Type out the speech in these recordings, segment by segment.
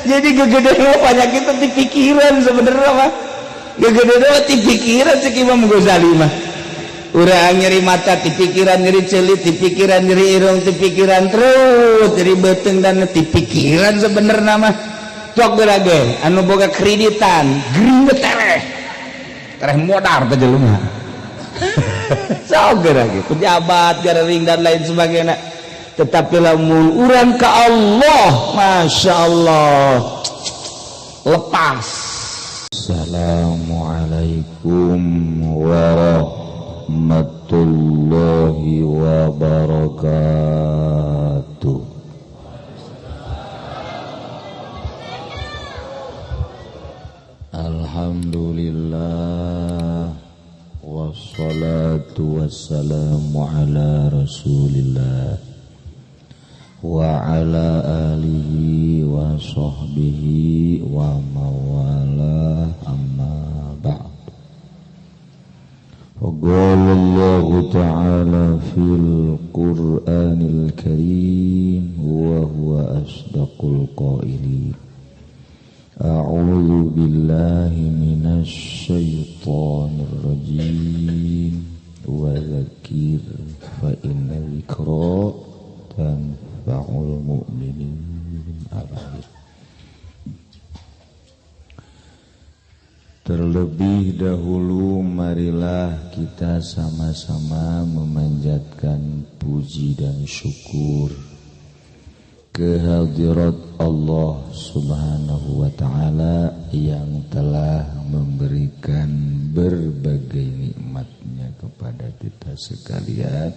Jadi gegede penyakit di pikiran sebenarnya mah. Gegede di pikiran cek Imam Ghazali mah. Urang nyeri mata di pikiran, nyeri celit di pikiran, nyeri irung di pikiran, terus nyeri beuteung dan di pikiran sebenarnya mah. Cok ge anu boga kreditan, gering tereh. Tereh modar teh jelema. Sok ge pejabat garing dan lain sebagainya. Tetapi lamun urang ke Allah, Masya Allah, lepas. Assalamualaikum warahmatullahi wabarakatuh. Alhamdulillah, wassalatu wassalamu ala rasulillah wa ala alihi wa sahbihi wa mawala, amma ba'd. Faqala Allahu ta'ala fil Qur'anil Karim wa huwa asdaqul qailin. A'udzu billahi minasy syaithanir rajim. Wa dzakir fa inna dzikra tanfa'ul mu'minin. Terlebih dahulu marilah kita sama-sama memanjatkan puji dan syukur kehadirat Allah Subhanahu wa ta'ala yang telah memberikan berbagai nikmatnya kepada kita sekalian,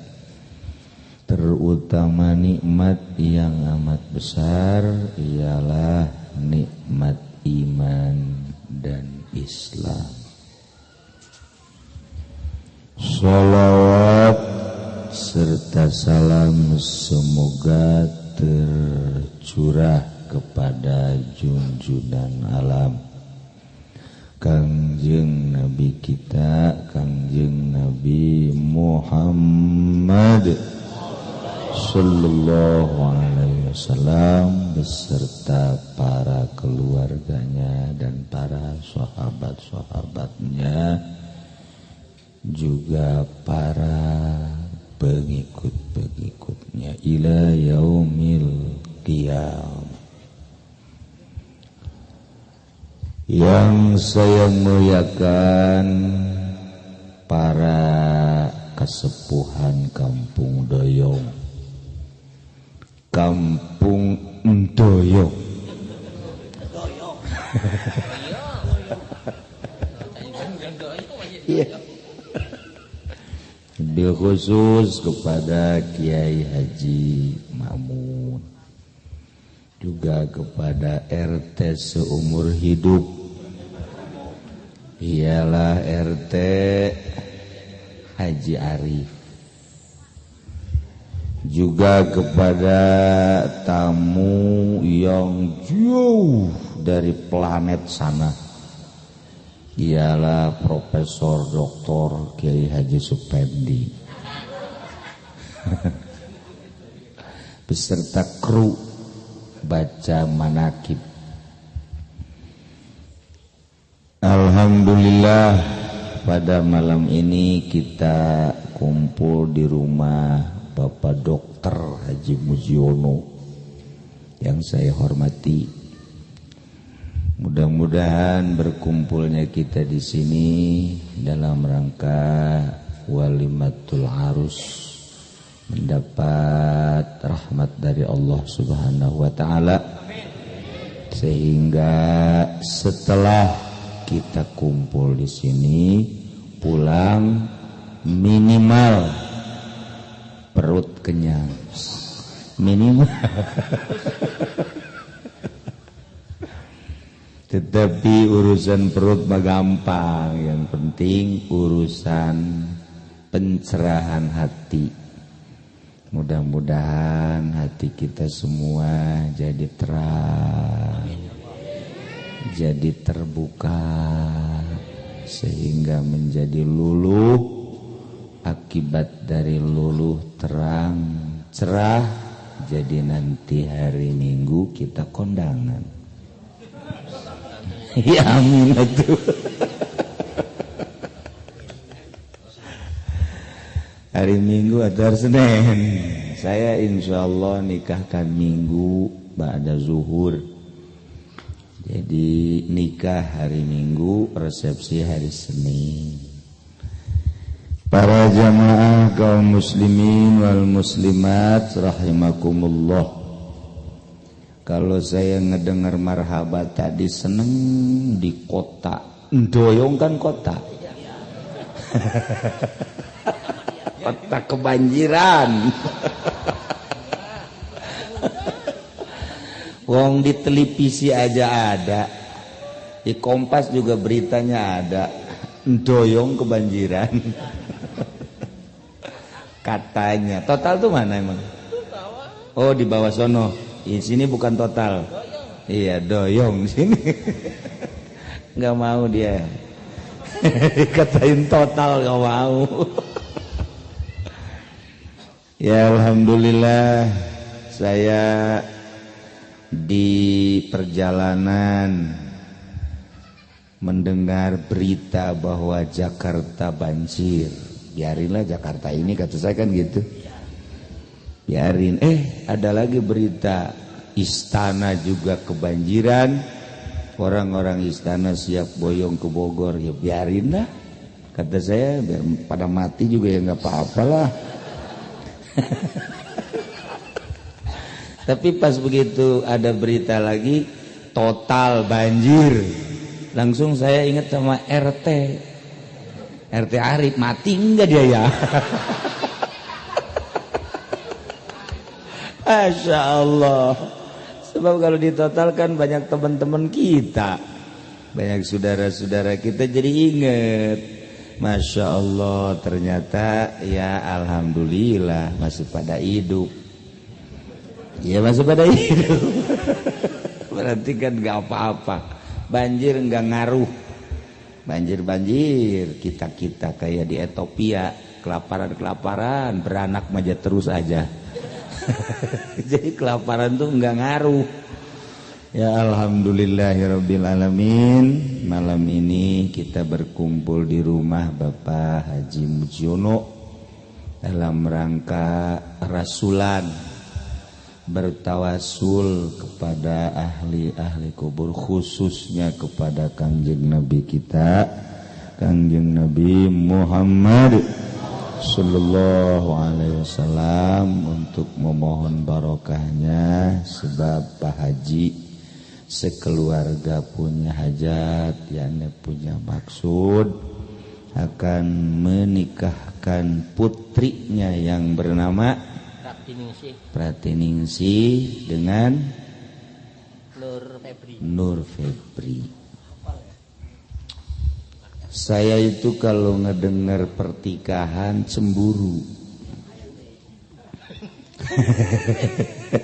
terutama nikmat yang amat besar ialah nikmat iman dan Islam. Sholawat serta salam semoga tercurah kepada junjunan alam Kangjeng Nabi kita, Kangjeng Nabi Muhammad sallallahu alaihi wasallam beserta para keluarganya dan para sahabat-sahabatnya, juga para pengikut-pengikutnya ila yaumil qiyam. Yang saya muliakan para kesepuhan Kampung Doyong, Kampung Doyong. Iya. Bil khusus kepada Kiai Haji Ma'mun, juga kepada RT seumur hidup, ialah RT Haji Arif, juga kepada tamu yang jauh dari planet sana, ialah Profesor Dr. Kiai Haji Supendi beserta kru baca manakib. Alhamdulillah pada malam ini kita kumpul di rumah Bapak Dr. Haji Mujiono yang saya hormati. Mudah-mudahan berkumpulnya kita di sini dalam rangka walimatul arus mendapat rahmat dari Allah Subhanahu wa ta'ala, sehingga setelah kita kumpul di sini pulang minimal perut kenyang, minimal. Tetapi urusan perut mah gampang, yang penting urusan pencerahan hati. Mudah-mudahan hati kita semua jadi terang, jadi terbuka, sehingga menjadi luluh. Akibat dari luluh, terang, cerah, jadi nanti hari Minggu kita kondangan. Ya amin atuh. Hari Minggu atau hari Senin? Saya insya Allah nikahkan Minggu ba'da zuhur. Jadi nikah hari Minggu, resepsi hari Senin. Para jamaah kaum muslimin wal muslimat rahimakumullah. Kalau saya ngedengar marhaba tadi seneng di kota. Doyong kan kota. Kota kebanjiran. Wong di televisi aja ada, di Kompas juga beritanya ada. Doyong kebanjiran. Katanya. Total tuh mana emang? Oh, di bawah sono. Di sini bukan total. Iya, doyong di sini. Nggak mau dia. Katain total nggak mau. Ya alhamdulillah, saya di perjalanan mendengar berita bahwa Jakarta banjir. Biarinlah Jakarta ini, kata saya kan gitu. Biarin. Ada lagi berita istana juga kebanjiran. Orang-orang istana siap boyong ke Bogor. Ya biarinlah, kata saya, biar pada mati juga ya nggak apa-apalah. Tapi pas begitu ada berita lagi total banjir, langsung saya ingat sama RT Arif, mati enggak dia ya? Masya Allah. Sebab kalau ditotalkan banyak teman-teman kita, banyak saudara-saudara kita, jadi inget. Masya Allah, ternyata ya alhamdulillah masih pada hidup. Ya masih pada hidup. Berarti kan gak apa-apa. Banjir gak ngaruh. Banjir-banjir kita-kita kayak di Ethiopia, kelaparan-kelaparan, beranak maja terus aja. Jadi kelaparan tuh gak ngaruh. Ya alhamdulillahirabbil alamin. Malam ini kita berkumpul di rumah Bapak Haji Mujiono dalam rangka rasulan, bertawasul kepada ahli-ahli kubur, khususnya kepada Kangjeng Nabi kita, Kangjeng Nabi Muhammad sallallahu alaihi wasallam, untuk memohon barokahnya. Sebab Pak Haji sekeluarga punya hajat, yakni punya maksud akan menikahkan putrinya yang bernama Pratiningsih dengan Nur Febri. Nur Febri. Saya itu kalau ngedengar pertikahan cemburu.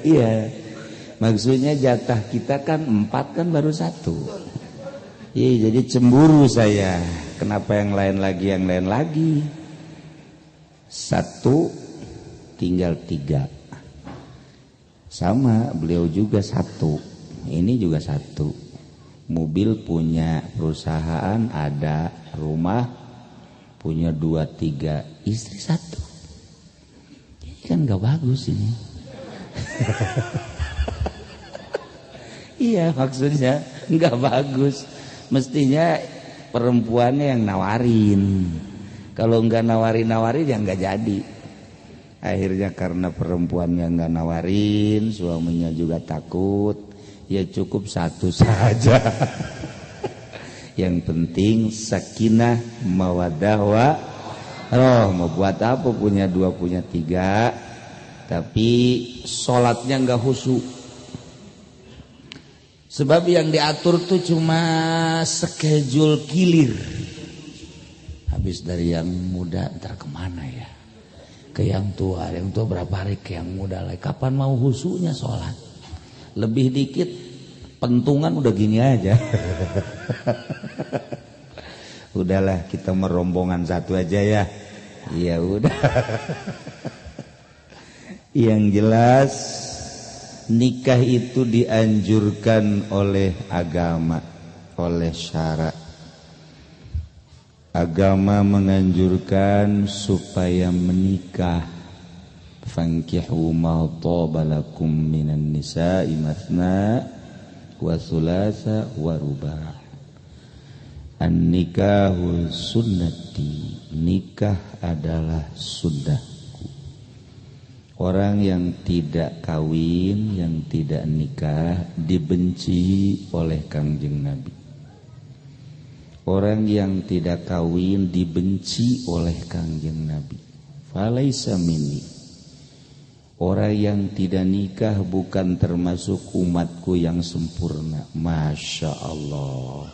Iya. Maksudnya jatah kita kan 4 kan baru 1. Iya, jadi cemburu saya. Kenapa yang lain lagi, yang lain lagi? 1 tinggal 3. Sama beliau juga 1. Ini juga 1. Mobil punya, perusahaan ada, rumah punya 2, 3, istri 1. Ini kan gak bagus ini. Iya, maksudnya nggak bagus. Mestinya perempuannya yang nawarin. Kalau nggak nawarin-nawarin ya nggak jadi. Akhirnya karena perempuannya nggak nawarin, suaminya juga takut, ya cukup 1 saja. Yang penting sakinah mawadah wa roh. Mau buat apa punya 2 punya 3, tapi sholatnya nggak khusyuk. Sebab yang diatur tuh cuma schedule kilir. Habis dari yang muda ntar kemana ya? Ke yang tua berapa hari ke yang muda lagi. Kapan mau khusyuknya sholat? Lebih dikit pentungan udah gini aja. Udahlah kita merombongan satu aja ya. Ya udah. Yang jelas nikah itu dianjurkan oleh agama. oleh syarak. Agama menganjurkan supaya menikah. Fankihu ma thaba lakum minan nisa'i matsna wa thulatha wa ruba'. An-nikahu sunnati, nikah adalah sunnahku. Orang yang tidak kawin, yang tidak nikah dibenci oleh Kangjeng Nabi. Orang yang tidak kawin dibenci oleh Kangjeng Nabi. Falaisa minni. Orang yang tidak nikah bukan termasuk umatku yang sempurna. Masya Allah.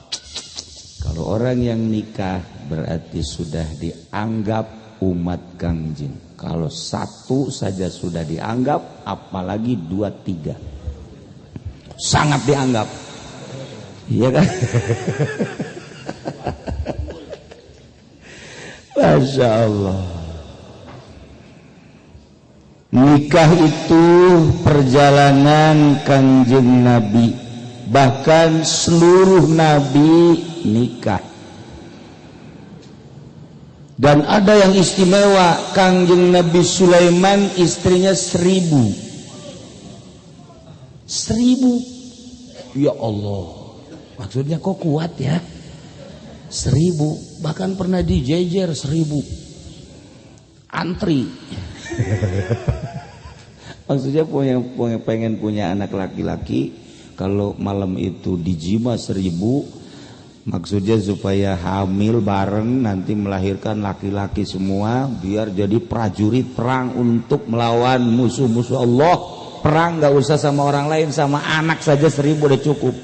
Kalau orang yang nikah berarti sudah dianggap umat Kangjeng. Kalau satu saja sudah dianggap, apalagi 2, 3. Sangat dianggap. Iya kan? Masya Allah. Nikah itu perjalanan Kangjeng Nabi. Bahkan seluruh nabi nikah. Dan ada yang istimewa, Kangjeng Nabi Sulaiman istrinya 1000. 1000. Ya Allah. Maksudnya kok kuat ya? 1000, bahkan pernah dijejer 1000. Antri. Maksudnya pengen punya anak laki-laki, kalau malam itu dijima 1000, maksudnya supaya hamil bareng nanti melahirkan laki-laki semua, biar jadi prajurit perang untuk melawan musuh-musuh Allah. Perang gak usah sama orang lain, sama anak saja 1000 udah cukup.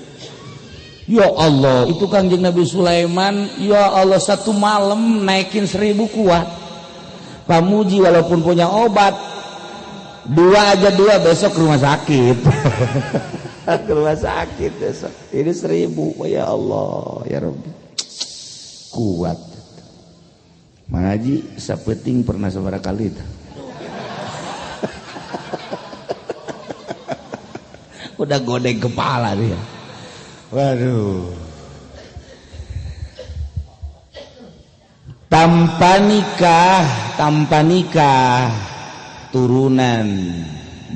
Ya Allah, itu Kangjeng Nabi Sulaiman, ya Allah, satu malam naikin 1000 kuat. Pamuji walaupun punya obat, 2 aja 2 besok ke rumah sakit. Ke rumah sakit besok. Ini 1000, ya Allah, ya Rabbi. Kuat. Mangaji sapeting pernah sabaraha kali itu. Udah godeng kepala dia. Waduh. Tanpa nikah turunan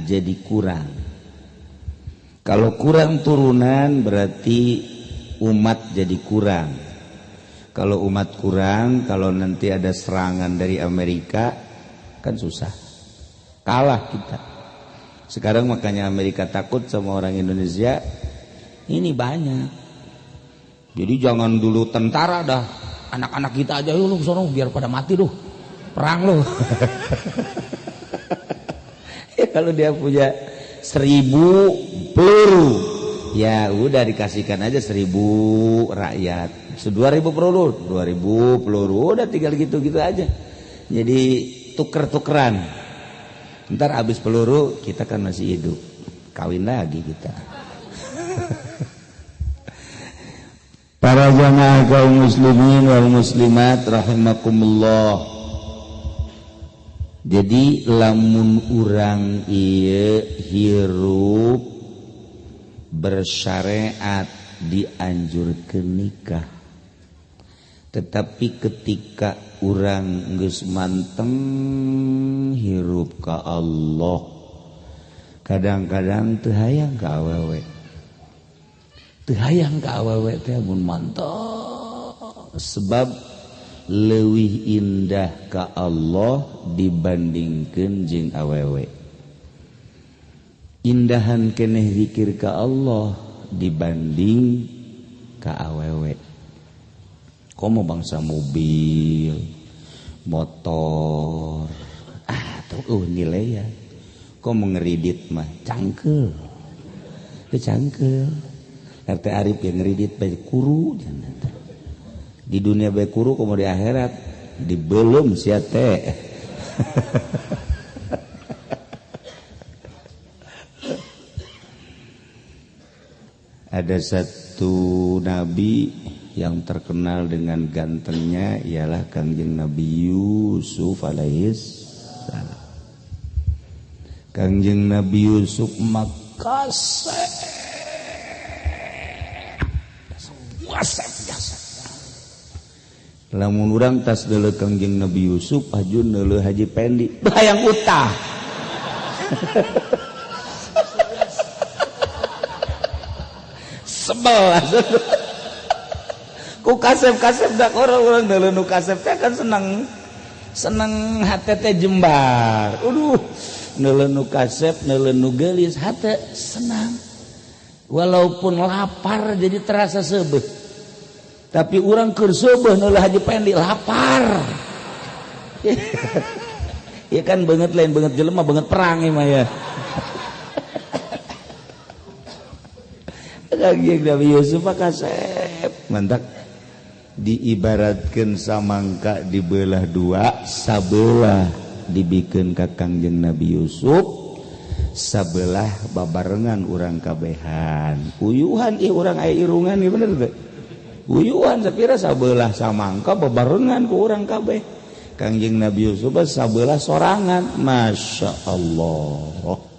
jadi kurang. Kalau kurang turunan berarti umat jadi kurang. Kalau umat kurang, kalau nanti ada serangan dari Amerika kan susah. Kalah kita. Sekarang makanya Amerika takut sama orang Indonesia. Ini banyak. Jadi jangan dulu tentara dah. Anak-anak kita aja lu sono biar pada mati lu. Perang lu. Ya kalau dia punya 1000 peluru, ya udah dikasihkan aja 1000 rakyat. 2000 peluru, 2000 peluru, udah tinggal gitu-gitu aja. Jadi tuker-tukeran. Ntar habis peluru kita kan masih hidup. Kawin lagi kita. Para jamaah kaum muslimin wal muslimat rahimakumullah. Jadi lamun urang ieu hirup bersyariat dianjurkeun nikah. Tetapi ketika urang geus manteng hirup ka Allah, kadang-kadang teu hayang ka awewe. Teu hayang ka awewe teh mun manteng, sebab leuwih indah ka Allah dibandingkeun jeung awewe. Indahan keneh zikir ka Allah dibanding ka awewe. Komo bangsa mobil, motor, tuh nilai ya. Komo ngeridit mah cangkel, cangkel. RT Arif yang ngeridit bae kuru, di dunia bae kuru, komo di akhirat di belum sia teh. Ada satu nabi yang terkenal dengan gantengnya ialah Kangjeng Nabi Yusuf alaihissalam. Kangjeng Nabi Yusuf makasih Kasep jasa. Lamun urang tas deuleu Kangjeng Nabi Yusuf aju neuleuh Haji Pendi hayang utah. Sebel ku kasep-kasep dak orang-orang deuleu nu kasep teh kan seneng seneng hate teh jembar. Aduh, neuleuh nu kasep neuleuh nu geulis hate senang. Walaupun lapar jadi terasa seubeuh. Tapi urang keur seubeuh neuleuh Haji Pendi lapar. Ya kan banget lain banget jelema banget perang mah ya. Kangjeng Nabi Yusuf kasep mantak diibaratkeun samangka dibelah dua, sabelah dibikeun ka Kangjeng Nabi Yusuf, sabelah babarengan urang kabehan. Uyuhan ih urang aya irungan ieu bener teh. Uyuhan sapira sabelah samangka babarengan ku urang kabeh. Kangjeng Nabi Yusuf sabelah sorangan. Masya Allah.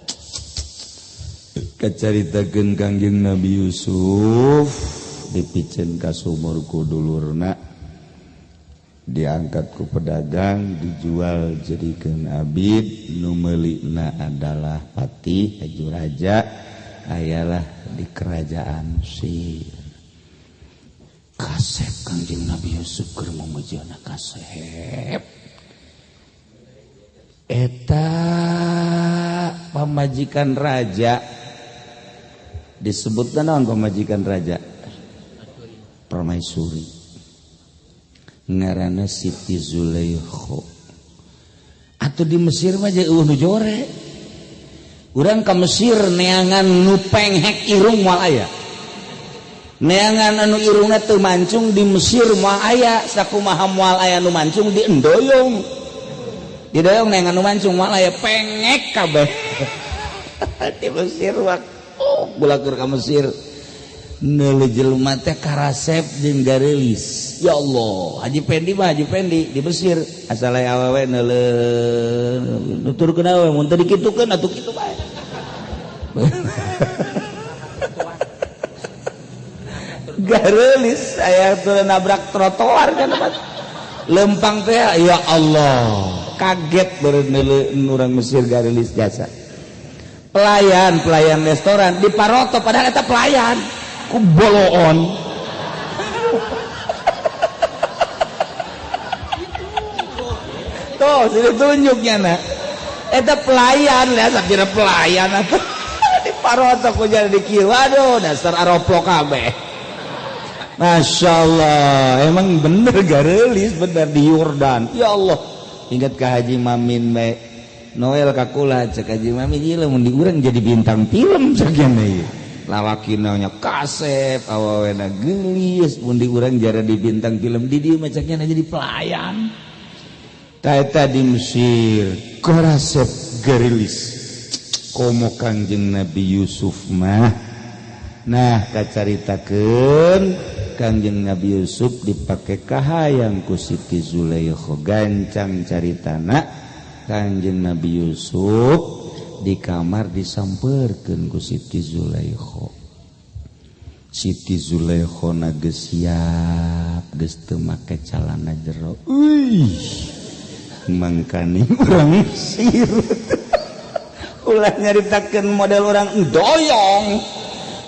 Kacaritakeun Kangjeng Nabi Yusuf dipiceun ka sumur ku dulurna, diangkat ku pedagang, dijual jadikeun abid, nu meulina adalah patih haju raja, ayalah di kerajaan Mesir. Kasep Kangjeng Nabi Yusuf keur memujiana kasep. Eta pamajikan raja disebutna naon pamajikan raja? Permaisuri. Ngaranna Siti Zulaikha. Atuh di Mesir mah eueuh nu jore. Urang ka Mesir neangan nu penghek irung moal aya. Neangan anu irungna teu mancung di Mesir moal aya, sakumaha moal aya nu mancung di endoyong. Didoyong neangan nu mancung moal aya, pengek kabeh. Di Mesir waktu bulakur ka Mesir neuleuh jelema teh karasep jeung gareulis. Ya Allah, Haji Pendi mah Haji Pendi di Mesir asal aya awewe neuleuh nuturkeun awewe mun teu dikitukeun atuh kitu bae. Gareulis aya teu nabrak trotoar kan lempang teh ya Allah, kaget beureun neuleuh urang Mesir gareulis jasa. Pelayan restoran di paroto padahal eta pelayan ku boloon. Tuh sini tunjuknya nak eta pelayan lah sakira pelayan atuh di paroto ku jadi dikieu. Waduh dasar aroplok kabeh. Masya Allah, emang bener gareulis bener di Yordan. Ya Allah, ingat ka Haji Mamin bae. Noel kakula cek Haji Mami ieu lamun di urang jadi bintang film sakieu ieu. Lawakina nya kasep, awawena geulis, mun di urang jara di bintang film di dieu mah ceknya jadi pelayan. Ta eta di Mesir, karasep geulis. Komo Kangjeng Nabi Yusuf mah. Nah, kacaritakeun Kangjeng Nabi Yusuf dipake kahayang ku Siti Zulaikha gancang caritana. Kangjeng Nabi Yusuf di kamar disamperkeun ku Siti Zulaikha. Siti Zulaikha na geus siap, geus teu make calana jero. Uih, mangkaning urang Mesir. Ulah nyaritakeun model urang doyong.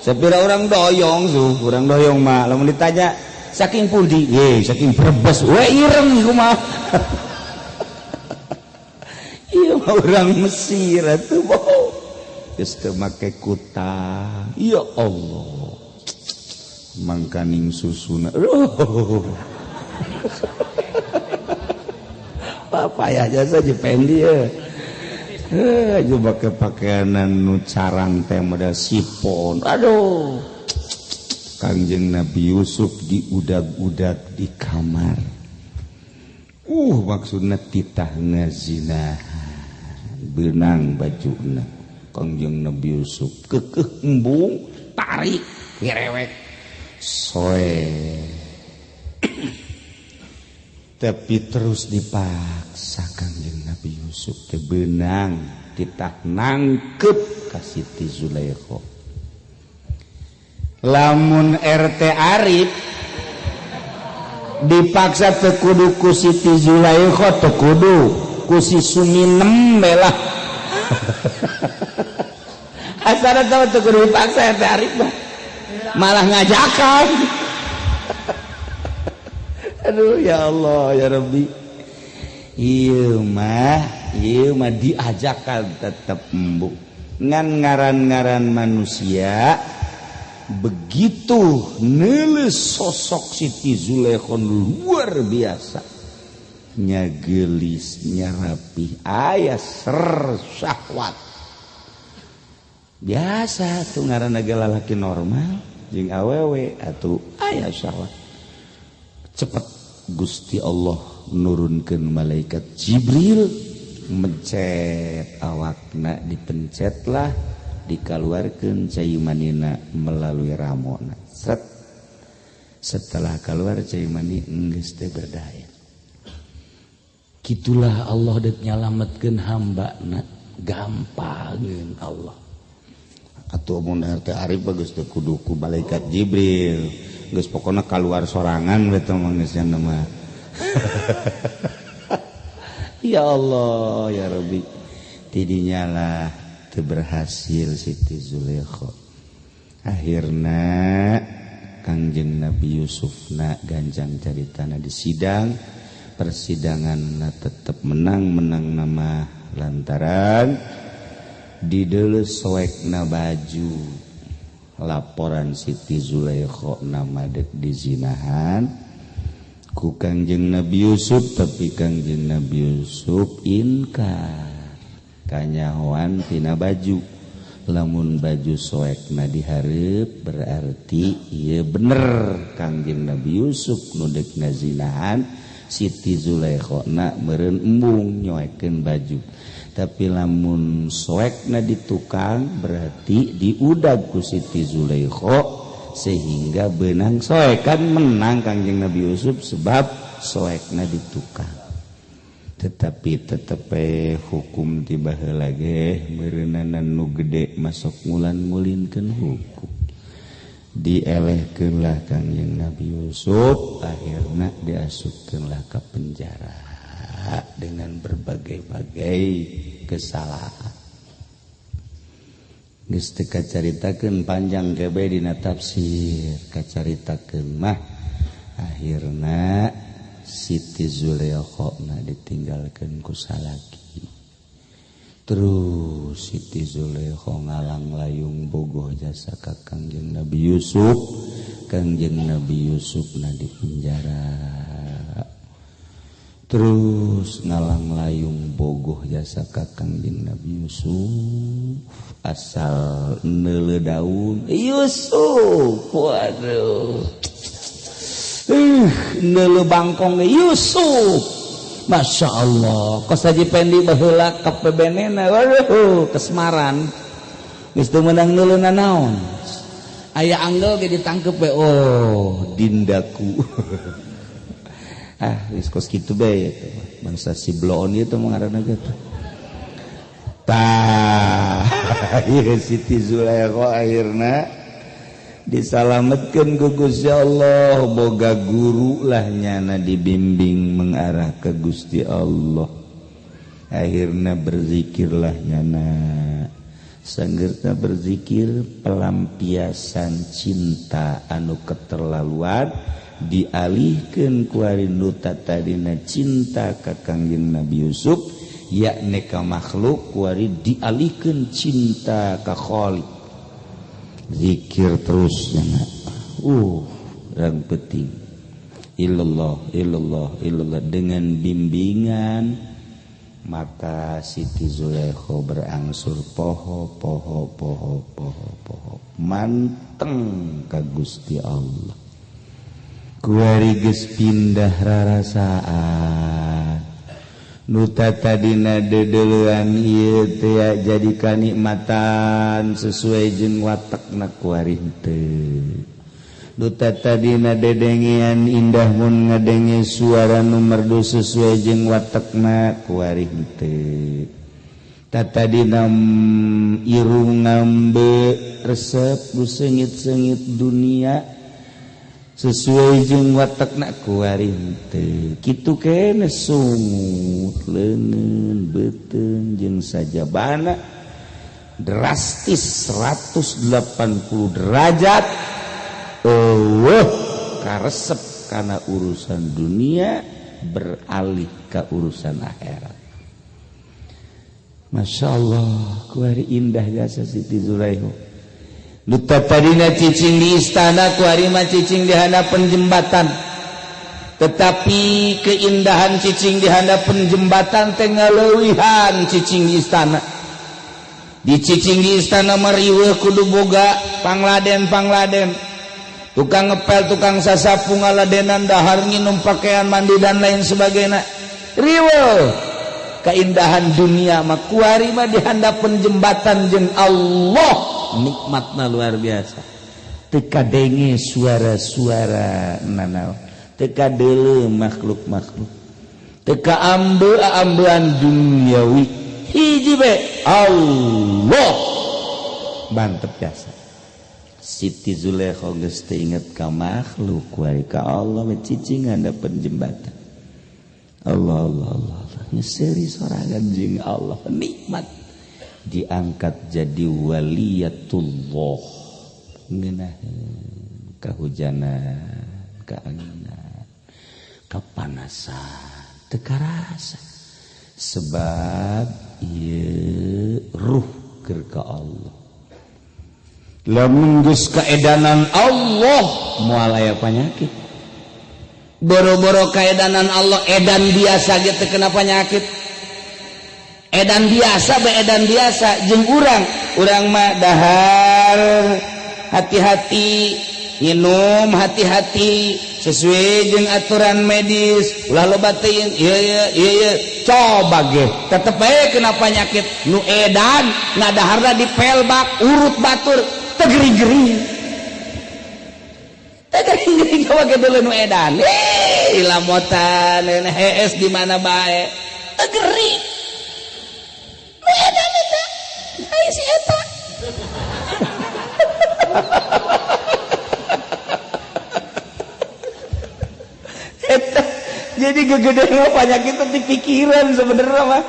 Sapira urang doyong suh, urang doyong mah lamun ditanya saking pundi? Ye, saking Brebes. We ireng kumaha. Iya orang Mesir atuh boh. Geus teu make kutang. Ya Allah. Mangkaning susuna. Aduh. Papayah jasa Jependi ya. Aja make pakaianan nu carang teh model sipon. Aduh. Kangjeng Nabi Yusuf diudag-udag di kamar. Maksudna titah ngazina. Benang bajuna Kangjeng Nabi Yusuf kekeh embung tarik ngerewek soe. Tapi terus dipaksa Kangjeng Nabi Yusuf teh benang titah nangkep ka Siti Zulaikha. Lamun RT Arif Dipaksa teu kudu ku Siti Zulaikha, teu kudu ku si Suminem lah. Asana teu teu kudu dipaksa teh Arif mah. Malah ngajakan. Aduh, ya Allah ya Rabbi. Ieu mah diajakan tetep embung. Ngan ngaran-ngaran manusia begitu neuleuh sosok Siti Zulaikha luar biasa nya, geulis nya, rapih, aya ser syahwat biasa tuh ngaranna ge lalaki normal jeung awewe atuh aya syahwat. Cepet Gusti Allah nurunkeun malaikat Jibril mencet awakna, dipencetlah, dikaluarkeun cai manina melalui ramona. Set, setelah keluar cai mani geus teu berdaya. Gitulah Allah dek nyalametkeun hamba na, gampangeun Allah. Atuh mun teh Arif bagus teu kudu ku malaikat Jibril, geus pokona kaluar sorangan we teh mah geus mah. Ya Allah ya Rabbi, tidinya lah teu berhasil Siti Zulaikha. Akhirna Kangjeng Nabi Yusuf na ganjang caritana di sidang persidangan na tetep menang. Menang nama lantaran dideuleu soekna baju. Laporan Siti Zulaikha nama dek dizinahan ku Kangjeng Nabi Yusuf, tapi Kangjeng Nabi Yusuf inkar, kanyahoan tina baju. Lamun baju soekna dihareup berarti ieu bener Kangjeng Nabi Yusuf nu dek ngazinahan Siti Zulaikha na, meureun embung nyoekeun baju. Tapi lamun soekna di tukang berarti diudag ku Siti Zulaikha sehingga benang soekan. Menang Kangjeng Nabi Yusuf sebab soekna di tukang. Tetapi tetep hukum tiba heula ge meureunana nu gede masuk ngulan-ngulinkeun hukum. Dielehkeun lah Kangjeng Nabi Yusuf, akhirna diasupkeun lah ke penjara dengan berbagai-bagai kesalahan. Geus teu kacaritakeun panjang kebe dina tafsir kacaritakeun mah. Akhirna Siti Zulaikha na ditinggalkeun ku salaki. Terus Siti Zulaikha ngalang layung bogoh jasa ka Kangjeng Nabi Yusuf. Kangjeng Nabi Yusuf na di penjara. Terus ngalang layung bogoh jasa ka Kangjeng Nabi Yusuf, asal neuleuh daun, Yusuf. Waduh, neuleuh bangkong, Yusuf. Masya Allah, kos Haji Pendi baheula ka pebenena. Waduh, kasmaran geus teu meunang neuleuh nanaon, aya anggel ge ditangkep we. Oh, dindaku. Ah, geus kos kitu bae eta bangsa si bloon ieu teh ngaranna ge teh. Tah, ieu Siti Zulaikha akhirna disalametkeun ku Gusti Allah. Boga guru lah nyana, dibimbing mengarah ke Gusti Allah. Akhirna berzikirlah nyana. Sanggeurna berzikir, pelampiasan cinta anu keterlaluan dialihkeun ku nu tadina cinta ka Kangjeng Nabi Yusuf, yakni ka makhluk, kuari dialihkeun cinta ka Khalik. Zikir terus nyana, rang penting illallah illallah illallah. Dengan bimbingan maka Siti Zulaikha berangsur poho poho poho poho poho manteng ka Gusti Allah. Kuari geus pindah rarasaan, nu tadina deudeulean ieu teh jadi kanikmatan sesuai jeung watekna, kuari henteu. Nu tadina dedengean indah mun ngadenge suara nu merdu sesuai jeung watekna, kuari henteu. Tadina irung ngambe resep ku seungit-seungit dunia. Sesuai jeung watekna kuari henteu. Kitu kene sungut leungeun beuteung jeung sajabana drastis 180 derajat eueuh karesep kana urusan dunia beralih ke urusan akhirat. Masya Allah, kuari indah jasa Siti Zulaikha. Nu tadina cicing di istana, kuari mah cicing di handapeun jembatan. Tetapi keindahan cicing di handapeun jembatan teh ngaleuwihan cicing di istana. Di cicing di istana mah riweuh kudu boga pangladen-pangladen. Tukang ngepel, tukang sasapu ngaladenan, dahar nginum, pakaian mandi dan lain sebagainya. Riweuh keindahan dunia mah kuari mah di handapeun jembatan jeung Allah. Nikmatna luar biasa. Teu kadenge suara-suara nanaon, teu kadeuleu makhluk-makhluk, teu kaambe-ambean duniawi. Hiji be Allah mantep jasa. Siti Zulaikha geus teu inget ka makhluk, kuari ka Allah we cicing handapeun jembatan. Allah Allah Allah, Allah. Nyeuseri sorangan jeung Allah nikmat. Diangkat jadi waliyatullah, ngeunaheun kahujanan, kaanginan, kapanasan, teu karasa sebab ieu ruh keur ka Allah. Lamun geus kaedanan Allah moal aya panyakit. Boro-boro kaedanan Allah, edan biasa ge teu kena panyakit. Edan biasa be edan biasa jeung urang mah dahar hati-hati, nginum hati-hati sesuai jeung aturan medis, ulah loba teuing ieu ieu ieu ieu coba ge tetep bae kena penyakit. Nu edan ngadaharna dipelbak urut batur teu gering-gering, teu gering-gering coba ge deuleu nu edan lamotan hees di mana bae teu gering. Edan eta ai si eta. Eta jadi gegedean penyakit teh pikiran sebenarnya mah.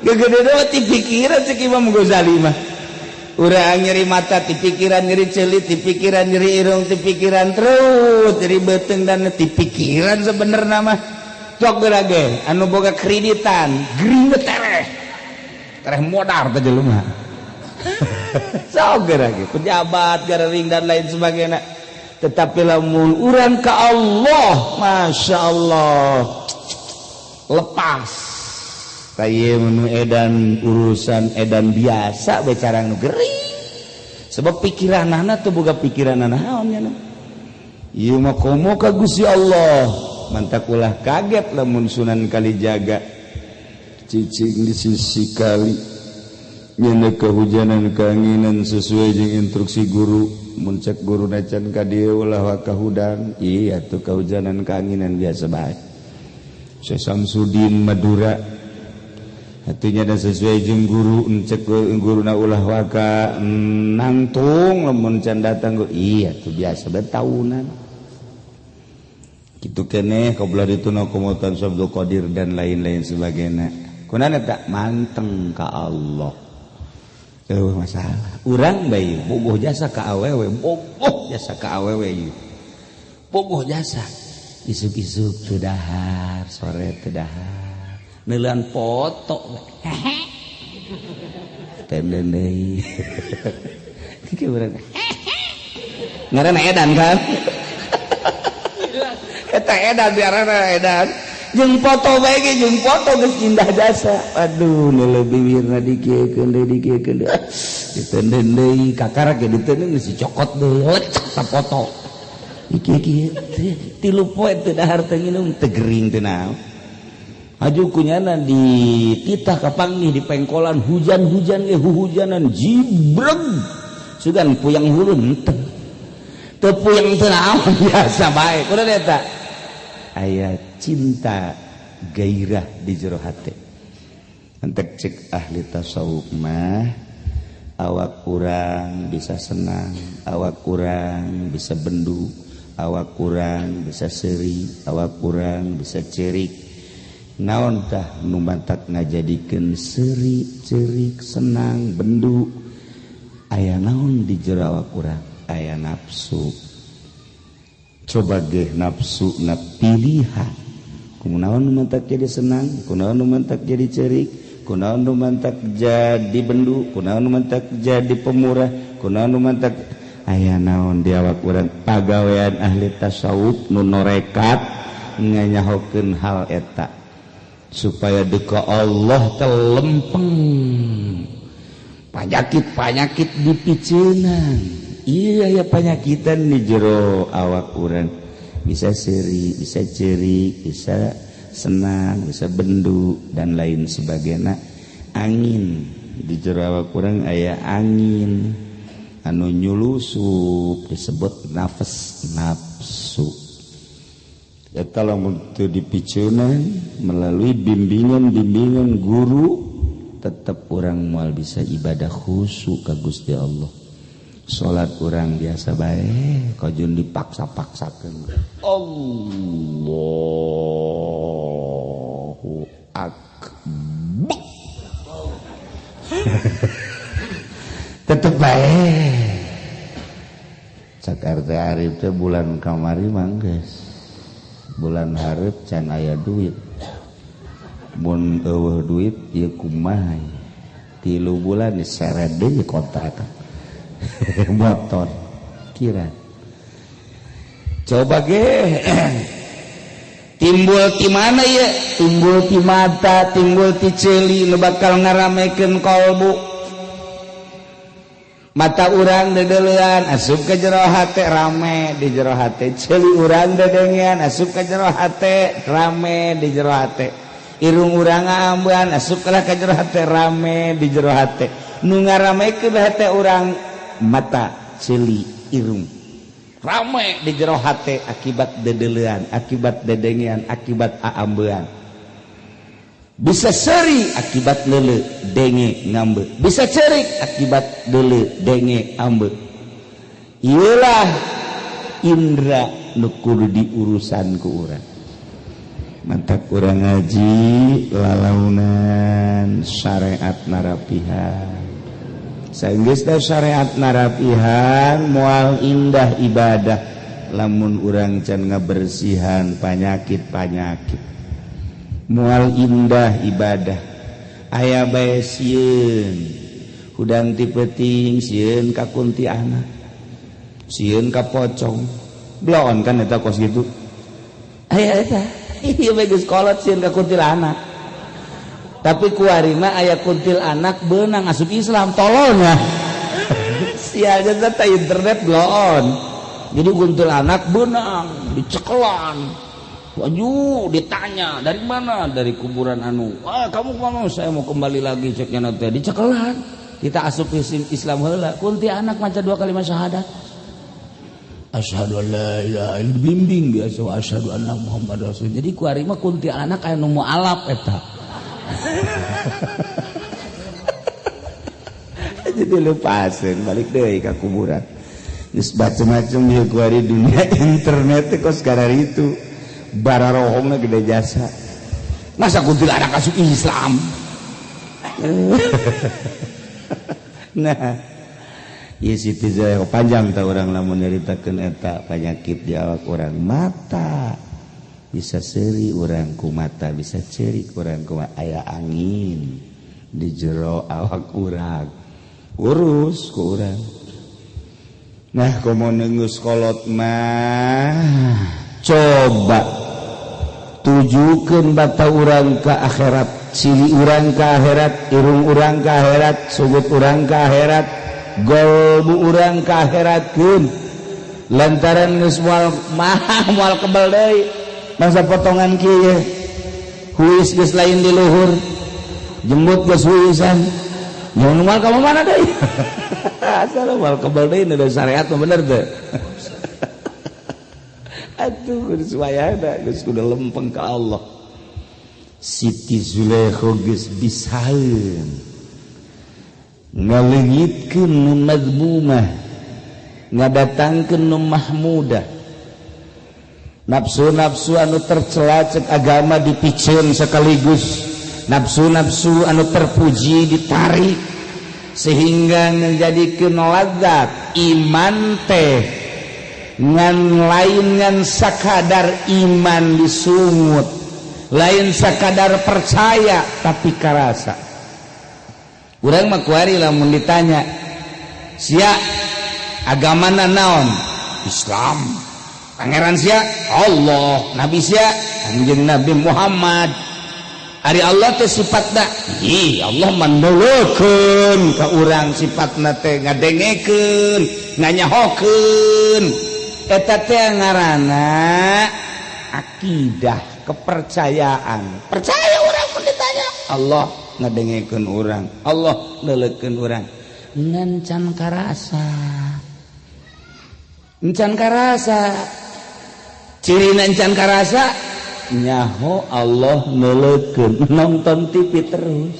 Gegedean mah ti pikiran cek Imam Ghazali mah. Urang nyeri mata ti pikiran, nyeri ceuli ti pikiran, nyeri irung ti pikiran, terus nyeri beuteung dan ti pikiran sebenarnya mah. Cok geura ge anu boga kreditan gering tereh. Tereh modar teh jelema. Sok geura ge pejabat garering dan lain sebagainya. Tetapi lamun urang ka Allah, Masya Allah, lepas. Kaye menu edan urusan edan biasa bicara nu gering. Sebab pikiranana tuh boga pikiranana naon nya. Ieu mah komo ka Gusti Allah. Mantak ulah kaget lamun Sunan Kalijaga cicing di sisi kali nyana kehujanan keanginan sesuai jeung instruksi guru. Mun cek guru nacan ka dieu ulah wa kahudang, iya tuh kehujanan keanginan biasa bae. Syekh Samsudin Madura hatinya dan sesuai jeung guru, cek guruna ulah waka nangtung lamun can datang, iya tuh biasa bae tahunan. Kitu keneh kabelah dituna komotan Syekh Qadir dan lain-lain sebagainya. Kunaon eta manteng ka Allah. Eueuh masalah. Urang bae bogoh jasa ka awewe, bogoh jasa ka awewe ieu. Bogoh jasa. Isuk-isuk teu dahar, sore teu dahar. Neuleun foto we. Tenden deui. Kieu urang. Ngaranna edan kan? Eta edan biarana edan. Jeung foto bae ge jeung foto geus indah jasa. Aduh, nu bibirna dikieukeun deui dikieukeun deui. Ditenden deui kakara ge ditenden geus dicokot deui lecek ta foto. Iki kieu tilu poe teu dahar teu nginum teu gering teu naon. Aju kunyana dititah kapanggih di pengkolan hujan-hujan ge huhujanan jibreg. Sugan puyang hulu henteu. Teu puyang teu naon biasa bae. Kunaon eta? Aya cinta gairah di jero hate. Entek cek ahli tasawuf mah awak kurang bisa senang, awak kurang bisa bendu, Awak kurang bisa seuri, awak kurang bisa cerik. Naon tah nu matak ngajadikeun seuri, cerik, senang, bendu? Aya naon di jero awak urang? Aya nafsu. Coba ge nafsu na pilihan. Kunaon nu matak jadi senang, kunaon nu matak jadi cerik, kunaon nu matak jadi bendu, kunaon nu matak jadi pemurah, kunaon nu matak aya naon di awak urang? Pagawean ahli tasawuf nu norekat nganyahokeun hal eta supaya deka Allah telempeng panyakit-panyakit dipiceunan. Iya ya, panyakitan di jero awak urang bisa seuri, bisa cerik, bisa senang, bisa bendu dan lain sebagainya. Angin di jero awak urang aya angin anu nyulusup disebut nafas, nafsu. Eta lamun teu dipiceunan melalui bimbingan-bimbingan guru, tetep urang moal bisa ibadah khusyuk ka Gusti Allah. Salat urang biasa bae, kajun dipaksa-paksakeun. Allahu akbar. Tetep bae. Cak RT Arif teh bulan kamari mangges. Bulan hareup can aya duit. Mun eueuh duit ieu kumaha? 3 bulan diseret deui kontrakan. Motor kira. Coba ge timbul ti mana ya? Timbul ti mata, timbul ti ceuli nu bakal ngaramekeun kolbu. Mata urang dedelean asup ke jero hate rame di jero hate, ceuli urang dedengean asup ke jero hate rame di jero hate, irung urang ngaambean asup ka jero hate rame di jero hate. Nu ngaramekeun hate urang mata, ceuli, irung rame di jero hate akibat dedelean, akibat dedengean, akibat aambean. Bisa seri akibat lele denge ngambe, bisa cerik akibat lele denge ambe. Iyalah indra nu kudu diurusan ku urang. Mantak urang ngaji lalaunan syariat narapihan. Saenggeus syariat narapihan moal indah ibadah lamun urang can ngabersihan panyakit-panyakit. Mual indah ibadah aya bae sieun hudang ti peuting, sieun ka kuntianak, sieun ka pocong. Bloon kan eta kos gitu. Aya eta ieu bae geus kolot sieun ka kuntilanak. Tapi kuari mah aya kuntilanak beunang asup Islam tololnya. Sialnya teh internet bloon. Jadi kuntilanak beunang dicekelan. Waju ditanya dari mana? Dari kuburan anu. Wah, kamu kemana? Saya mau kembali lagi ceknya nanti dicekelan. Kita asup Islam heula. Kuntilanak maca 2 kalimat syahadat. Asyhadu an la ilaha illallah, bimbing biasa asyhadu anna Muhammad rasul. Jadi kuari mah kuntilanak aya nu mualaf eta. Jadi lepasin balik deui ka kuburan. Geus macem-macem ieu kuari dunia internet teh kos kararitu. Bararohongna gede jasa. Masa kuntilanak asup Islam? Nah, ieu Siti Zulaikha panjang tah urang lamun nyaritakeun eta panyakit di awak urang. Mata bisa seuri urang ku mata, bisa ceurik urang ku aya angin di jero awak urang. Urus ku urang. Nah, komo geus kolot mah coba tujukeun bata urang ka akhirat, cili urang ka akhirat, irung urang ka akhirat, sugut urang ka akhirat, golbu urang ka akhiratkeun. Lantaran geus moal mah moal kebel deui masa potongan kieu huis geus lain di luhur, jembut geus huisan, mun moal ka mana deui? Asal moal kebel deui da syariat mah bener teu. Aduh, geus wayahna geus kudu lempeng ka Allah. Siti Zulaikha geus bisaeun ngaleungitkeun nu mazmumah, ngadatangkeun nu mahmudah. Nafsu-nafsu anu tercela cek agama dipiceun sekaligus, nafsu-nafsu anu terpuji ditarik sehingga menjadikeun ladzat iman teh ngan lain ngan sakadar iman disungut, lain sakadar percaya, tapi karasa. Urang mah kuari lamun ditanya, "Sia agamana naon?" "Islam." "Pangeran sia?" "Allah." "Nabi sia?" "Kanjeng Nabi Muhammad." "Ari Allah teh sifatna?" "Ih, Allah mandeleukeun ka urang, sifatna teh ngadengekeun, nganyahokeun." Eta teh ngaranna akidah, kepercayaan. Percaya urang mun ditanya Allah ngadengekeun urang, Allah neuleukeun urang, ngan can karasa, encan karasa. Ciri encan karasa, nyaho Allah neuleukeun, nonton TV terus.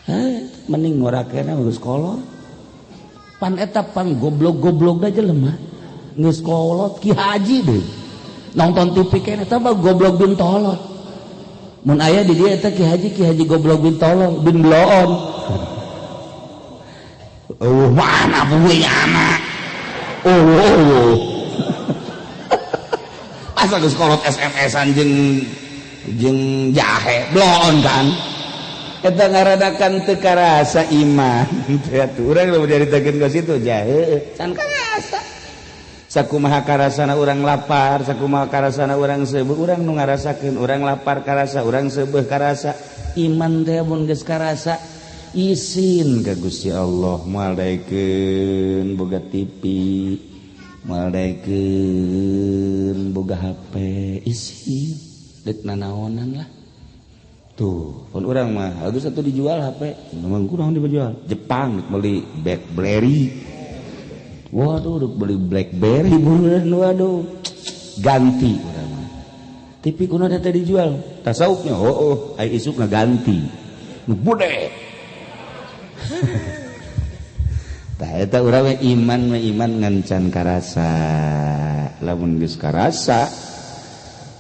Heh, mending ngorakena geus kolot. Pan eta pan goblok-goblok jelema geus kolot, ki haji deui nonton TV keneh, eta mah goblok bin tolol. Mun aya di dia eta ki haji, ki haji goblok bin tolol bin bloon. Oh, mana anak? Oh. Asa geus kolot SMS-an jeung jeung jahe, bloon kan. Eta ngaradakan teu karasa iman. Teh atuh urang lamun dicaritakeun ka situ jahe can karasa. Sakumaha karasana urang lapar, sakumaha karasana urang seubeuh, urang nu ngarasakeun urang lapar karasa, urang seubeuh karasa. Iman teh mun geus karasa isin ka Gusti Allah, moal daekeun boga TV, moal daekeun boga HP, isin deuk nanaonan lah. Tuh, pun urang mah bagus atuh dijual HP, memang kurang dijual. Jepang deuk meuli BlackBerry. Waduh, deuk beli BlackBerry beneran, waduh. Ganti urang mah. TV kuno teh dijual. Tasawufnya, oh, ai isuk ngaganti. Nu bude. Tah eta urang mah iman mah iman ngan can karasa. Lamun geus karasa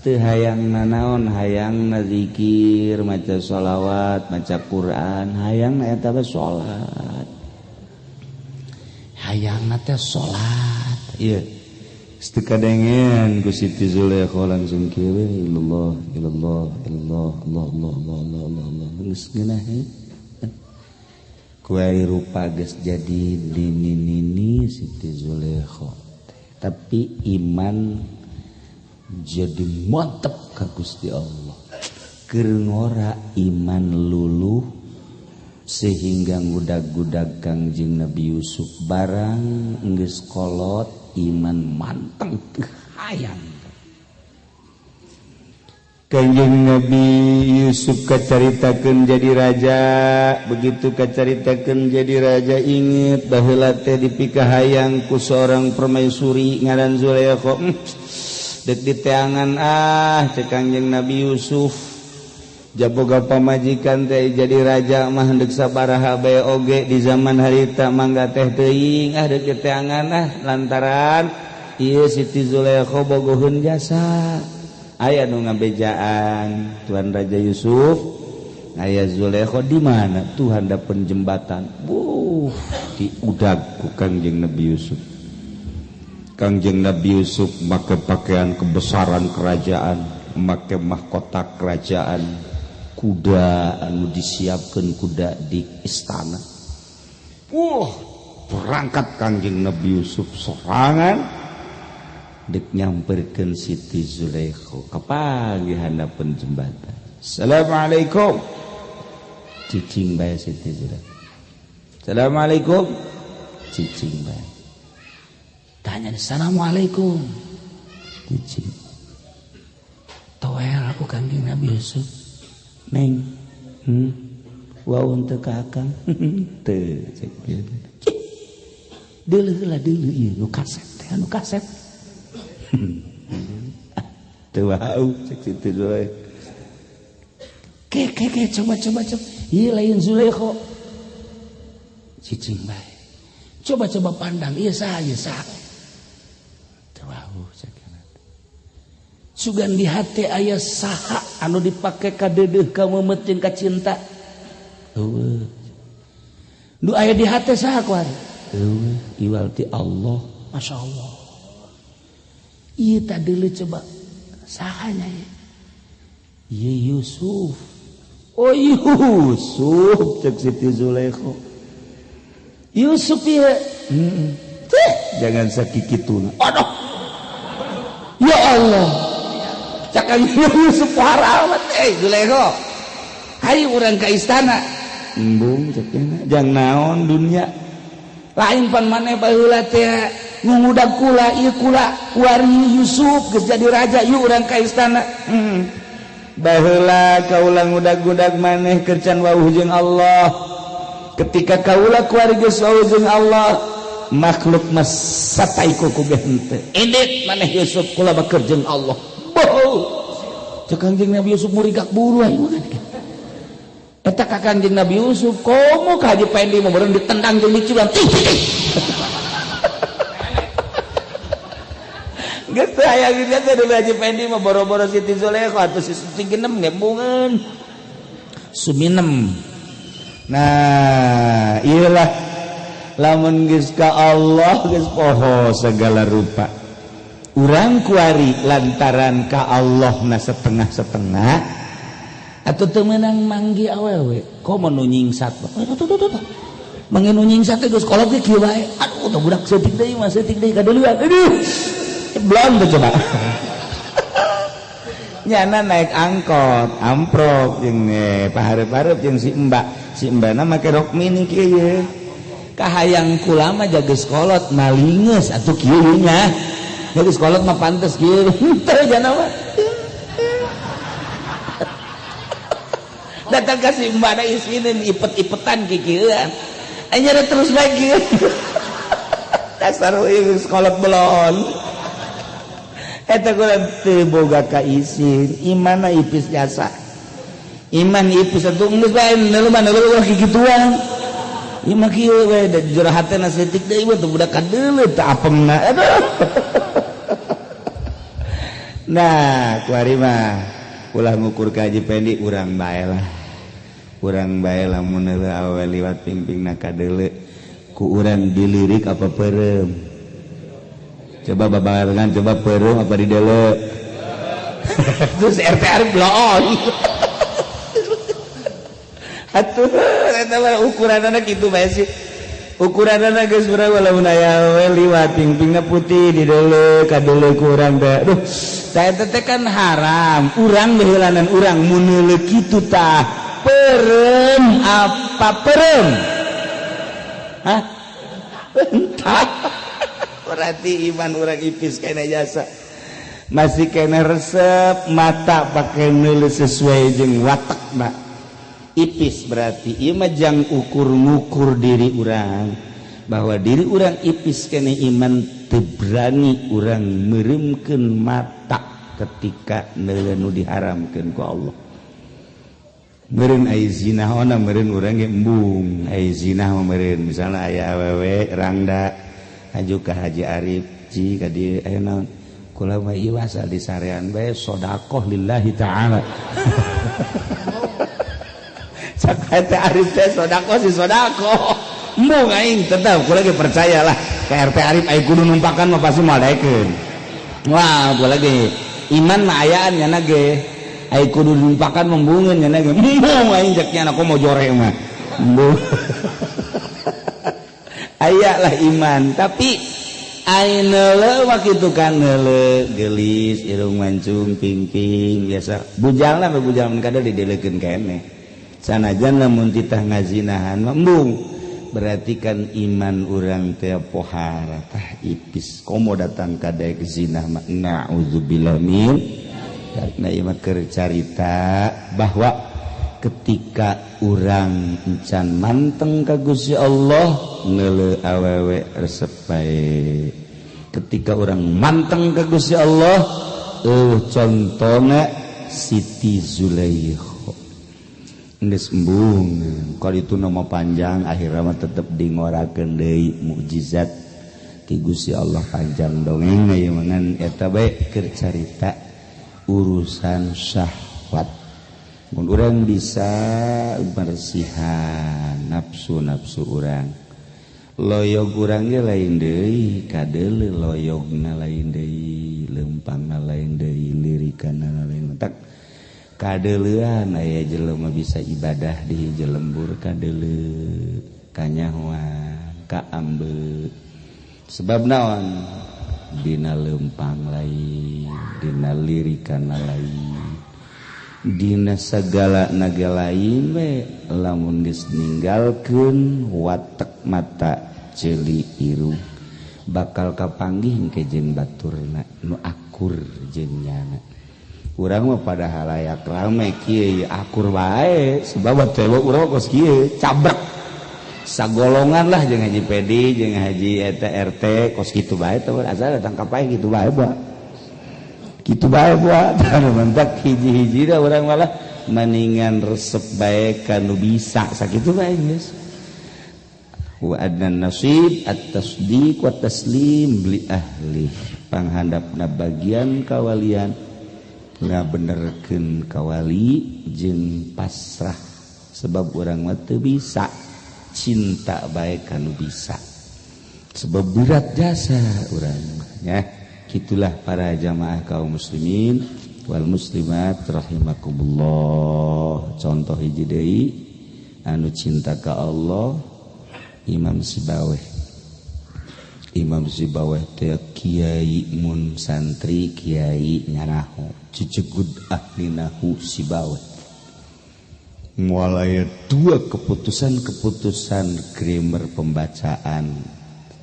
teu hayang nanaon, hayang zikir, maca sholawat, maca Quran, hayang eta teh salat. Hayang teh salat. Ieu teu kadengean ku Siti Zulaikha, langsung kieu we, illallah illallah illallah Allah Allah Allah Allah Allah Allah, geus ngeunah. Kuai rupa geus jadi nini-nini Siti Zulaikha, tapi iman jadi mantep ka Gusti Allah. Keur ngora iman luluh sehingga ngudag-gudag Kangjeng Nabi Yusuf, barang geus kolot iman manteng teu hayang. Kanjeng Nabi Yusuf kacaritakeun jadi raja, begitu kacaritakeun jadi raja inget baheula teh dipikahayang ku seorang permaisuri ngaran Zulaikha. Dek diteangan ah cek Kangjeng Nabi Yusuf, jaboga pamajikan teh jadi raja mah deuk sabaraha bae oge di zaman harita mangga teh teuing ah, deuk diteangan ah, lantaran ieu Siti Zulaikha bogoheun jasa. Aya nu ngabejaan, "Tuan Raja Yusuf, aya Zulaikha di mana?" "Tuh handapeun jembatan." Buh, diudag ku Kangjeng Nabi Yusuf. Kangjeng Nabi Yusuf make pakaian kebesaran kerajaan, make mahkota kerajaan, kuda anu disiapkeun, kuda di istana. Wah, berangkat Kangjeng Nabi Yusuf sorangan dek nyamperkeun Siti Zulaikha, kapanggih handapeun jembatan. "Assalamualaikum." Cicing bae Siti Zulaikha. "Assalamualaikum." Cicing bae. Tanya, "Assalamualaikum." Cicing. Toel aku Kangjeng Nabi Yusuf. "Neng, Wawon teu ka akang?" "Teu," cek dia. Deuleu heula, deuleu ieu nu kasep teh, anu kasep. "Teu wau," cek Siti Zulaikha. "Ke ke ke, coba coba coba. Ieu lain Zulaikha." Cicing bae. "Coba coba pandang, ieu saha, ieu saha?" "Teu wau," cek. Sugan di hate aya saha anu dipake ka deudeuh ka meumeut jeung ka cinta. Eueuh. Nu aya di hate saha kuari? Eueuh, iwal ti Allah. Masya Allah. Ieu tah deuleu coba sahanya ieu? Ieu Yusuf. Oh Yusuf cek Siti Zulaikha. Yusuf ieu. Heeh. Teh, jangan sakikituna. Aduh. Ya Allah. Cak Yusuf haramat Zulaikha. Hayu urang ka istana. Embung cek jang naon dunia. Lain pan maneh baheula teh ngudag kula ieu kula wari Yusuf geus jadi raja yuk urang ka istana. Baheula kaula ngudag-ngudag maneh keur can wauh jeung Allah. Ketika kaula kuari geus wauh jeung Allah, makhluk mah sataiku ku ge henteu. Indit maneh Yusuf kula baker jeung Allah. Boh. Cek Kangjeng Nabi Yusuf murigak buru aing mah. Eta ka Kangjeng Nabi Yusuf komo ka Haji Pendi mah meureun ditendang jeung diciulan. Geus teu aya geus teh dulu Haji Pendi mah boro-boro Siti Zulaikha atuh si Siti genem gembungeun. Suminem. Nah, ieulah lamun geus ka Allah geus poho segala rupa. Urang kuari lantaran ka Allah na setengah-setengah atau teu meunang manggi awewe komo nu nyingsat. Manggi nu nyingsat teh geus kolot ge kieu bae. Aduh, teh budak seutik deui mah seutik deui kadeuleun. Aduh. Belum tuh coba. Nyana naik angkot, amprok jeung pahareup-hareup jeung si Mbak. Si Mbakna make rok mini kieu ye. Kahayang kula mah jaga kolot malingeus atuh kieu nya. Geus kolot mah pantes kieu. Teu jana mah. Datang ka si Mbakna isinin ipet-ipetan kikieuan. Anya terus lagi. Dasar ieu geus kolot belon. Eta kula teu boga ka isin, imanna ipis jasa. Iman ipis atuh geus bae neuleuh mah neuleuh kikituan. Ieu mah kieu we da jero hatena seutik deui mah teu budak kadeuleuh teu apemna. Aduh. Nah, kuari mah ulah ngukur ka Haji Pendi urang bae lah. Urang bae lamun neuleuh awewe liwat pingpingna kadeuleuh ku urang dilirik apa peureum. Coba babarengan coba peureum apa dideuleu. Terus RT Arif bloon. Atuh eta mah ukuranana kitu bae sih. Ukuranana geus urang lamun aya we liwat pingpingna putih dideuleu kadeuleu ku urang teh. Duh, tah eta teh kan haram. Urang beheulanan urang mun neuleuh kitu tah peureum apa peureum? Hah? Entah. Berarti iman urang ipis kena jasa. Masih kena resep mata pakai neuleuh sesuai jeung watakna. Ipis berarti ieu mah jang ukur ngukur diri urang bahwa diri urang ipis kena iman teu berani urang meureumkeun mata ketika neuleuh nu diharamkeun ku Allah. Meureun aya zina ona meureun urang ge embung aya zina mah meureun misalna aya awewe rangda aju ka Haji Arif ci ka dieu aya naon kula mah ieu asal disarean bae sedekah lillahi taala. Cak teh Arif teh sedekah si sedekah embung aing tetep kula ge percayalah ka RT Arif aing kudu numpakan mah pasti moal daekeun. Wah kula ge iman mah ayaan nya ge aing kudu numpakan membungeun nya ge embung aing cek nya aku mau jore mah embung. Aya lah iman tapi aing neuleuh mah kitu kan neuleuh geulis irung mancung pingping biasa bujalna mah bujal mun kada dideleukeun keneh sanajan lamun titah ngazinahan mah embung berarti kan iman urang teh pohara tah ipis komo datang ka daek zina mah naudzubillah min. Karena ieu mah keur carita bahwa ketika urang encan manteng ka Gusti Allah neuleuh awewe resep bae. Ketika urang manteng ka Gusti Allah contona Siti Zulaikha geus embung kalau itu nama panjang akhirnya mah tetep dingorakeun deui mukjizat ti Gusti Allah panjang dongeng ieu mah ngan eta bae keur carita Urusan syahwat. Mun urang bisa bersihan nafsu-nafsu urang. Loyog urang ge lain deui, kadeuleu loyogna lain deui, leumpangna lain deui, lirikanna lain. Tak kadeuleuan aya jelema bisa ibadah di hiji lembur kadeuleu, kanyahoan, kaambe. Sebab naon? Dina leumpang lain, dina lirikanna lain, dina segala naga lain we lamun geus ninggalkeun watek mata ceuli irung bakal kapanggih ke jeung baturna nu akur jeung nyana. Urang mah pada halayak rame kieu akur wae sebab teh urang kos kieu cabrek sagolongan lah jeung Haji Pedi jeung Haji eta RT kos kitu bae teh asal tangkap bae kitu bae buat kitu bae buat mantak hiji-hiji da urang malah maningan resep bae ka nu bisa sakitu bae geus. Wa adnan nasib at-tasdiq wa taslim li ahli panghandapna bagian kawalian ngabenerkeun kawali jeung pasrah sebab urang mah teu bisa cinta bae ka nu bisa sebab berat jasa urang ya. Itulah para jamaah kaum muslimin wal muslimat rahimakumullah. Contoh hiji deui anu cinta ka Allah, Imam Sibaweh. Imam Sibaweh teh kiai mun santri kiai nyaraho cicegud ahli nahu Sibaweh. Mulai dua keputusan-keputusan grammar pembacaan,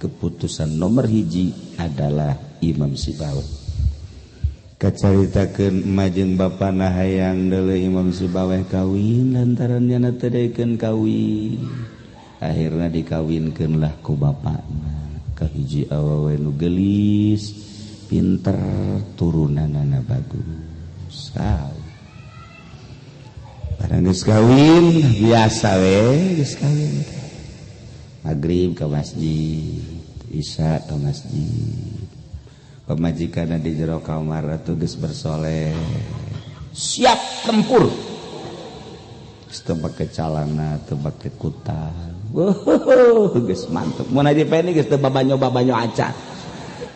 keputusan nomor hiji adalah Imam Sibaweh. Kacaritakeun majeng bapana hayang deuleu Imam Sibaweh kawin lantaran nyana teu daekeun kawin. Akhirna dikawinkeun lah ku bapana. Kahiji awewe nu geulis, pinter, turunanana bagus. Kawin. Barang geus kawin biasa we geus kawin teh. Magrib ka masjid, isya ka masjid. Pamajikan di jero kamar atuh geus bersoleh, siap tempur. Geus teu make calana, teu make kutan. Geus mantep. Mun aja peni geus teu babanyo-babanyo acan.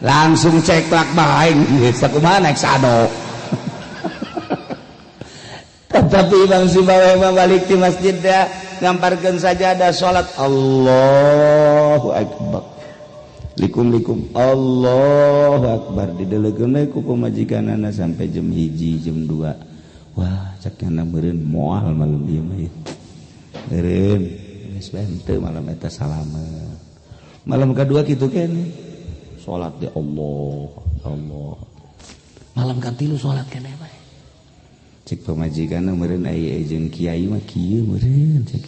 Langsung ceklak bae geus sakumaha naik sado. Tetapi Imam Sibaweh mah balik di masjid dia ngamparkeun sajadah salat Allahu Akbar. Likum-likum Allahu Akbar didelegeun we ku pamajikanana sampai jam 1 jam 2. Wah, cek nyana meureun moal malam ieu mah. Meureun geus bae henteu malam eta salamet. Malam kadua kitu keneh. Salat di Allah, Allah. Malam katilu salat keneh bae. Cek pamajikanna meureun aya jeung kiai mah kieu meureun cek.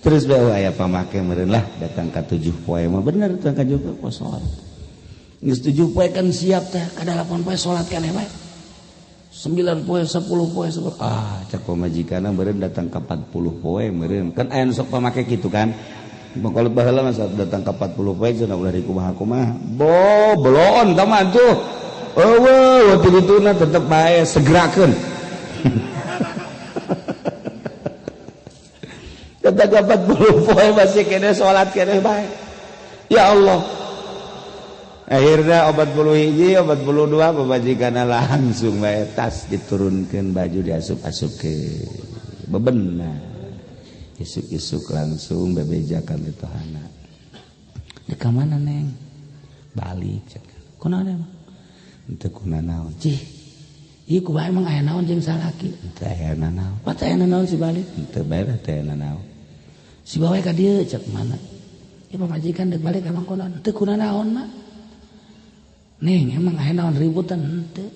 Terus bae aya pamake meureun lah datang ka 7 poe mah bener datang ka 7 poe salat. Geus 7 poe kan siap teh ka 8 poe salat keneh bae. 9 poe 10 poe 10. Ah cek pamajikanna meureun datang ka 40 poe meureun. Kan aya nu sok pamake kitu kan. Kalau baheula mah datang ka 40 poe cenah ulah dikumaha-kumaha. Bo beloon ka mah tuh. Eueuh waktu dituna tetep bae segerakeun. Datang ka 40 poe masih kene salat kene bae. Ya Allah. Akhirnya 41 42 pamajikanna langsung bae tas diturunkeun baju diasup-asupkeun. Bebenah. Isuk-isuk langsung bebejakan ditohana. Di ka mana neng? Balik cek. Kunaon emang? Henteu kunanaon. Cih. Ieu kumaha emang aya naon jeung salaki? Henteu aya nanaon. Pat aya nanaon si balik? Henteu bae teh aya nanaon. Si bawe ka dieu cek mana? Ieu pamajikan deuk balik emang kunaon? Henteu kunanaon mah. Neng emang aya naon ributan henteu.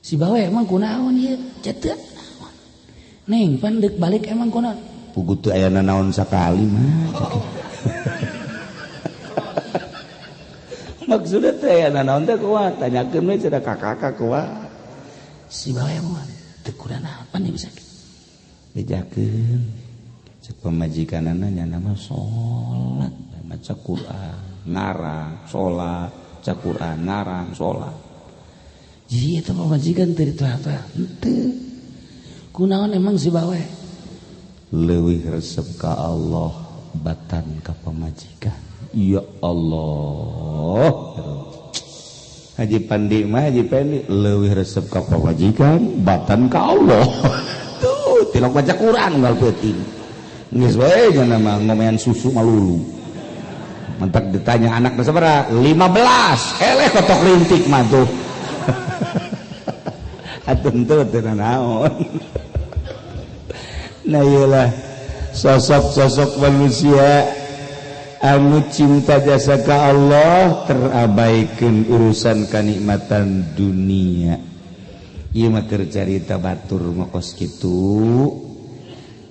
Si bawe emang kunaon ieu? Cek teu naon. Neng pan deuk balik emang kunaon? Puguh teu aya nanaon sakali mah. Maksudnya teh aya nanaon teh kumaha? Tanyakeun we cenah ka kakak kumaha. Si bawe mah teu kunaon pan bisa bejakeun. Cek pamajikanana nyana mah salat, maca Quran, ngarang, salat. maca Quran, ngarang, salat. Ji eta pamajikan teu ditoel-toel. Henteu. Kunaon emang si bawe? Leuwih resep ka Allah batan ka pamajikan. Ya Allah. Haji Pandi mah Haji Pendi leuwih resep ka pamajikan batan ka Allah. Tuh tilok baca Quran unggal peuting. Geus wae nya mah ngomean susu malulu. Mentak ditanya anak sabaraha? 15. Eleh kotok rintik mah tuh. Atuh teu teu naon. Nah iyalah sosok-sosok manusia anu cinta jasa ka Allah terabaikan urusan kanikmatan dunia. Ieu mah keur carita batur mah kos kitu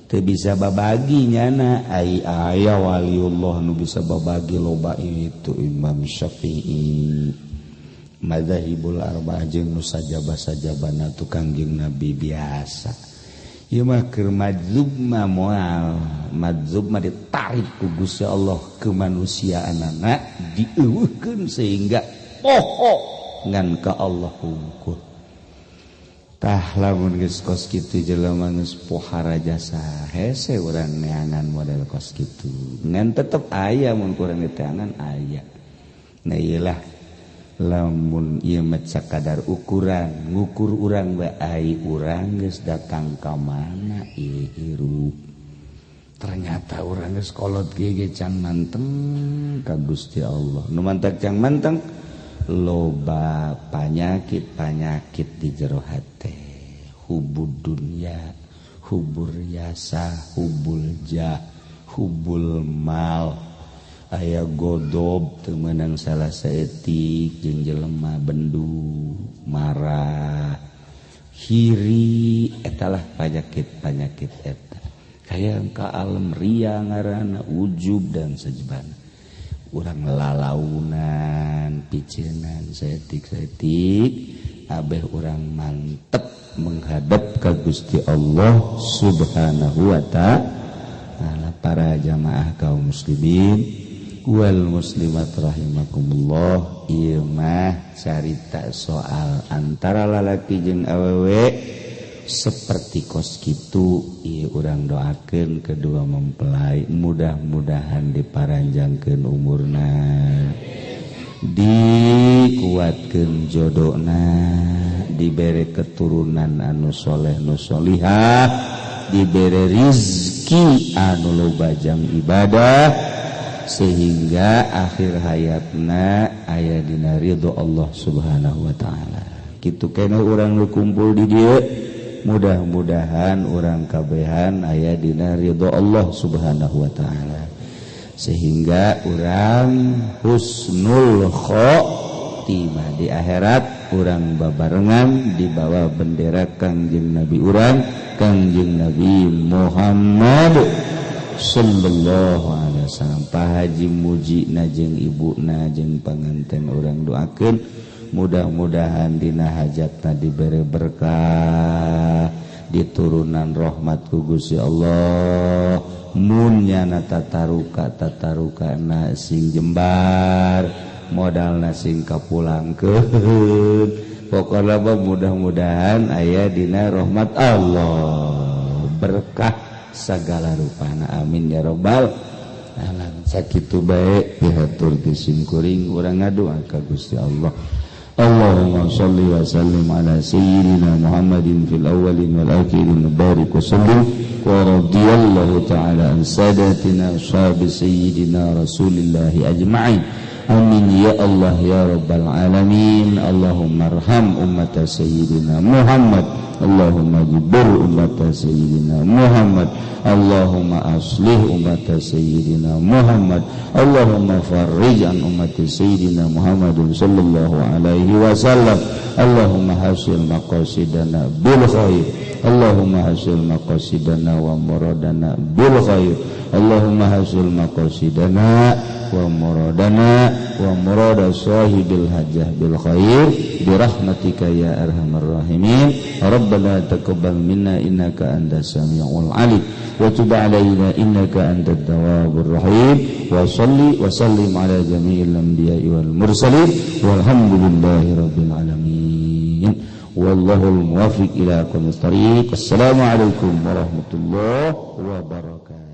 teu bisa babagi nyana. Ai aya waliullah nu bisa babagi loba itu Imam Syafi'i, madzhabul arba'ah jeung nu sajaba-sajabana tukang jeung Nabi biasa. Ieu mah keur majzub mah moal, majzub mah ditarik ku Gusti Allah kemanusiaanana dieuweuhkeun sehingga poho ngan ka Allah hungkul. Tah lamun geus kos kitu jelema geus pohara jasa hese urang neangan model kos kitu. Ngan tetep aya mun kurang diteangan aya. Nah ieulah lamun ieu mah sakadar ukuran ngukur urang bae ai urang geus datang ka mana ieu hirup. Ternyata urang geus kolot ge can manteng ka Gusti Allah. Nu mantak can manteng loba panyakit-panyakit di jero hate, hubud dunya, hubur yasa, hubul jah, hubul mal. Aya godob teu meunang salah saeutik jeung jelema bendu, marah, hiri, etalah panyakit-panyakit eta. Hayang ka alam ria ngaranna, ujub dan sejebana. Urang lalaunan, picenan, saeutik-saeutik abeh urang mantep menghadap ka Gusti Allah Subhanahu wa ta'ala. Para jamaah kaum muslimin wal muslimat rahimakumullah, ieu mah carita soal antara lalaki jeung awewe seperti kos kitu. Ieu urang doakeun kedua mempelai mudah-mudahan diparanjangkeun umurna, dikuatkeun jodona, dibere keturunan anu soleh nu solihah, dibere rizki anu loba jang ibadah, sehingga akhir hayatna aya dina ridho Allah Subhanahu wa taala. Kitu keneh urang nu kumpul di dieu, mudah-mudahan urang kabehan aya dina ridho Allah Subhanahu wa taala, sehingga urang husnul khotimah di akhirat, urang babarengan di bawah bendera Kangjeng Nabi urang, Kangjeng Nabi Muhammad sallallahu alaihi wasallam. Pak Haji Muji na jeung ibuna jeung panganten urang doakeun mudah-mudahan dina hajatna dibere berkah, diturunan rahmat ku Gusti Allah, mun nyana tataruka tatarukana sing jembar, modalna sing kapulangkeun, pokona mah mudah-mudahan aya dina rahmat Allah, berkah sagala rupana, amin ya robbal alamin. Sakitu bae dihatur ti simkuring urang ngadoa ka Gusti Allah. Allahumma shalli wa sallim ala sayyidina Muhammadin fil awwalin wal akhirin, barik wa sallim wa radiyallahu ta'ala an sadatina ashabi sayyidina Rasulillahi ajma'in. Amin ya Allah ya rabbal alamin. Allahumma arham ummata sayyidina Muhammad, Allahumma jibur ummata sayyidina Muhammad, Allahumma aslih ummata sayyidina Muhammad, Allahumma farrij an ummati sayyidina Muhammadin sallallahu alaihi wasallam. Allahumma hasil maqasidana bil khair, Allahumma hasil maqasidana wa muradana bil khair, Allahumma hasil maqasidana wa muradana wa murada sahibil hajah bil khair bi rahmatika ya arhamar rahimin. Rabbana taqabbal minna innaka antas samiul alim wa tub alaina innaka antat tawwabur rahim wa salli wa sallim ala jami'il anbiya'i wal mursalin walhamdulillahi rabbil alamin. Wallahul muwaffiq ila aqwamit thariq. Assalamualaikum warahmatullahi wabarakatuh.